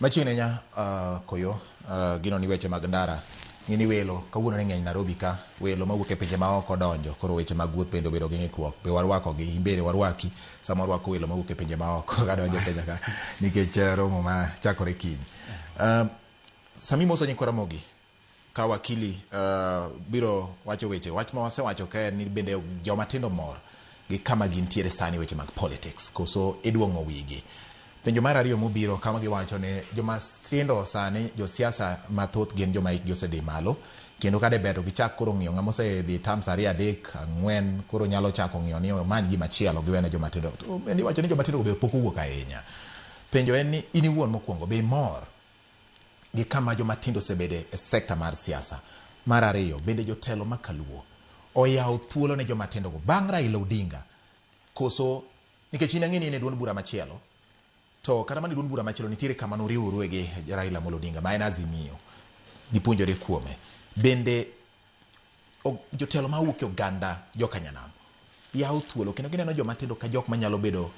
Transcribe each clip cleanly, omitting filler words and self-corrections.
Machiegni nya koyo gino ni weche mag ndara ng'ini welo kawuono ne ng'eny Nairobi ka welo mawuok e pinje maoko donjo koro weche mag wuoth bende obedo gi ng'ikruok be warwakogi in bende warwaki sama warwako welo mawuok e pinje maoko kadonjo e Kenya ka nikech romo ma chakore kiny. Sami moso nyikwa Ramogi ka wakili biro wacho weche wach ma wasewacho ka en ni bende joma tindo mor gi kama gintiere sani weche mag politics koso iduong'o wigi. Penjo mar ariyo mobiro kama giwacho ni joma tindo sani josiasa mathoth gin joma hikgi osedhi malo kendo ka de ber to gichak koro ng'iyo ng'ama osedhi terms ariyo adek ang'wen koro nyalo chako ng'iyo ni omany gimachielo giwene joma tindo. To bende iwacho ni joma tindo be pok owuok ahinya. Penjo en ni in iwuon mokwongo be imor gi kama joma tindo osebede e sekta mar siasa? Mar ariyo, bende jotelo ma kaluo oyawo thuolo ne joma tindo go bang' Raila Odinga koso nikech in ang'e ni in e duond bura machielo to kata mana e duond bura machielo nitiere kama nuriworu gi Raila Amolo Odinga ma en Azimio nipuonjore kuome bende jotelo mawuok e oganda jokanyanam yawo thuolo kendo gineno joma tindo ka jok manyalo bedo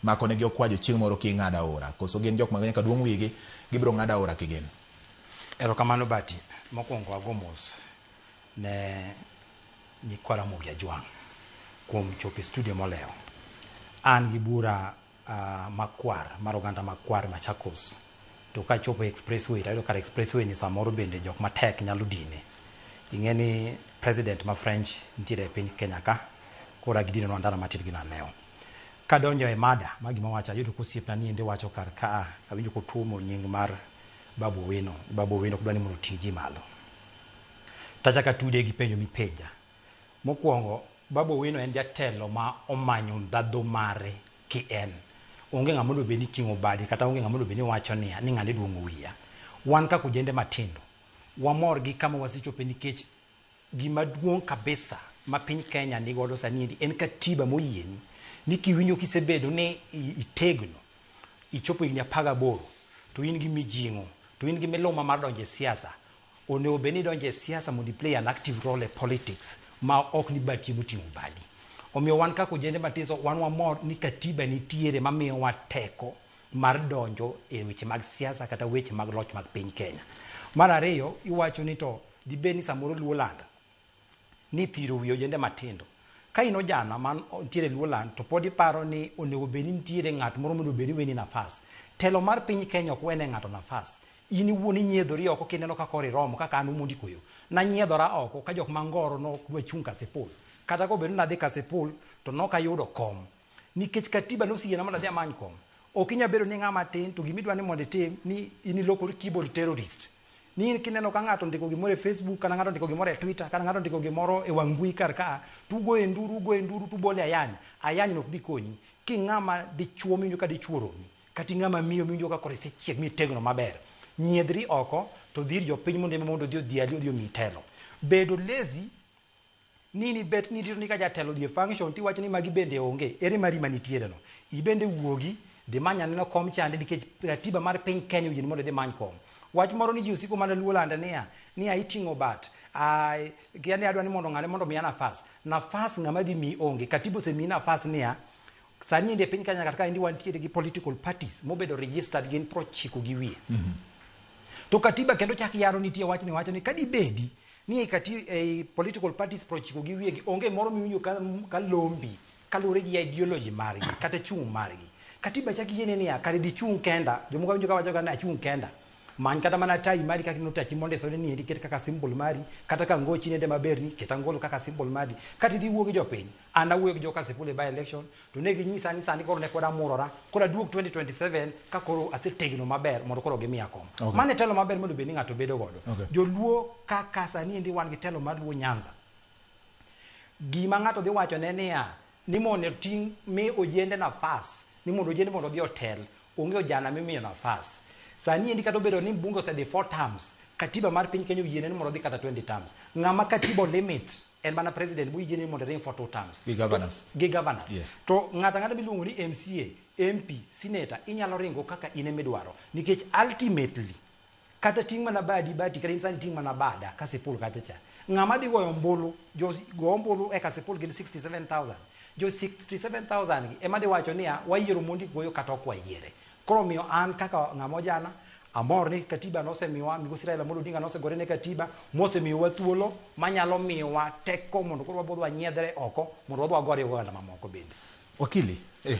mako negi okwajo chieng' moro king'ado aora koso gin jok ma nyaka duong' wigi gibiro ng'ado aora kigin. Erokamano Bati. Mokwongo ago mos ne nyikwa Ramogi Ajwang' kuom chopo e studio molewo. An gi bura makwar mar oganda makwar Machakos. To kachopo e expressway to ayudo kar expressway ni samoro bende jok matek nyalo dine. Ing'e ni president ma French nitiere e piny Kenya ka, koro agidinonwa ndara matin gi nalewo. Kadonjo e mada ma gima wacho ayudo ka osiepna ni endi wacho kar ka awinjo kotuomo nying mar Babu Owino. Babu Owino ok dwa ni mondo oting' ji malo. Tachako atude gi penjo mipenja. Mokwongo, Babu Owino en jatelo ma omanyo ndhadhu mare ki en. Onge ng'ama onego bed ni ting'o bade kata onge ng'ama onego bed ni wacho niya ni ng'ane duong'o wiya. Wan kaka ojende matindo, wamor gi kama wasechope nikech gima duong' kabisa ma piny Kenya nigodo sani endi en katiba moyieni ni kiwinjo kisebedo ni itegno ichopo higni 18 to in gi mijing'o to in gi miluma mar donjo e siasa onego bed ni idonjo e siasa mondo i play an active role e politics ma ok ni bati moting'o badi. Omiyo wan kaka ojende matiso wan wamor ni katiba nitiere mamiyowa teko mar donjo e weche mag siasa kata weche mag loch mag piny Kenya. Mar ariyo, iwacho ni to dibed ni samoro Luoland ni thiro wi ojende matindo. Ka in ojana man nitiere Luoland to pod iparo ni onego bed ni nitiere ng'at moro monego bed ni weni nafas. Telo mar piny Kenya ok wene ng'ato nafas. In iwuon inyiedhori oko kineno ka koro iromo kaka an Omondi Koyo. Nanyiedhora oko ka jok mangoro nok dwa chung' Kasipul. Kata kobedo ni nadhi Kasipul to nok ayudo kom. Nikech katiba noseyiena mondo adhi amany kom. Ok inyal bedo ni ng'ama tin to gimidwa ni mondo itim ni in ilokori keyboard terrorist. Ni in kineno ka ng'ato ondiko gimoro e Facebook kata ng'ato ondiko gimoro e Twitter kata ng'ato ondiko gimoro e wang' mbui kar ka to ugoye nduru ugoye nduru to ubole ayany. Ayany no ok dhi konyi. King'ama dichuo miwinjo ka dichuo oromi kata ing'ama miyo miwinjo ka koro isechiek mitegno maber. Nyiedhri oko to dhi ir jopiny mondo ema mondo odhi odhiali odhi omiyi telo. Bedo lazy ni ni bet ni ni ka jatelo odhi e function tiwacho ni magi bende onge ere mari manitiere no ibende wuogi dhi many anena kom chande nikech katiba mar piny Kenya oyieni mondo idhi many kom wach moro ni ji osiko mana luo lande niya niya iting'o bat kia ni adwa ni mondo ng'ane mondo miya nafas nafas ng'ama dhi miyi onge katiba osemiyi nafas niya sani endi e piny Kenya kata ka endi wantiere gi political parties mobedo registered gin 90 gi wiye. To katiba kendo chak yaro nitie wach ni wacho ni kadibedi ni e kati e political parties 90 gi wiye gi onge moro miwinjo ka lombi kaluwore gi ideology margi kata chung' margi. Katiba chak yiene niya kare dhi chung' kenda jomoko awinjo ka wacho ga ni achung' kenda many kata mana tai mari kaka ineno tachi mondisore ni endi ket kaka symbol mari kata ka ngochi nende maber ni ket angolo kaka symbol mari kata idhi wuo gi jopiny an awuoyo gi jo Kasipul e by election to ne ginyisa ni sani koro ne pod amurora koro aduog 2027 ka koro asetegno maber mondo koro gimiya kom. Okay. Mano e telo maber mondo bed ni ng'ato bedo godo. Okay. Joluo kaka sani endi wan gi telo mar Luo Nyanza. Gima ng'ato dhi wacho ne niya ni mondo ting' mi ojiende nafas ni mondo ojiende mondo odhi otel onge ojana mimiyo nafas. Sani endi kata obedo ni mbunge osedhi 4 terms, katiba mar piny Kenya oyiene ni mondo odhi kata 20 terms. Ng'ama katiba limit en mana president moyiene ni mondo ring for 2 terms. Gi governors. Gi governors. Yes. To ng'ato ang'ata miluongo ni MCA, MP, senator inyalo ringo kaka in emidwaro nikech ultimately kata ting' mana badi bati kata in sani ting' mana bada Kasipul kacha cha ng'ama dhi goyo ombulu jo go ombulu e Kasipul gin 67,000 jo 67,000 gi ema dhi wacho niya wayiero Mondi Goyo kata ok wayiere koro omiyo an kaka ng'ama ojana Amor ni katiba nosemiyowa, migosi Raila Amolo Odinga nosegore ne katiba mosemiyowa thuolo manyalo miyowa teko mondo koro wabodh wanyiedhre oko mondo wadhi wagore gi oganda mamoko bende. Wakili, eh.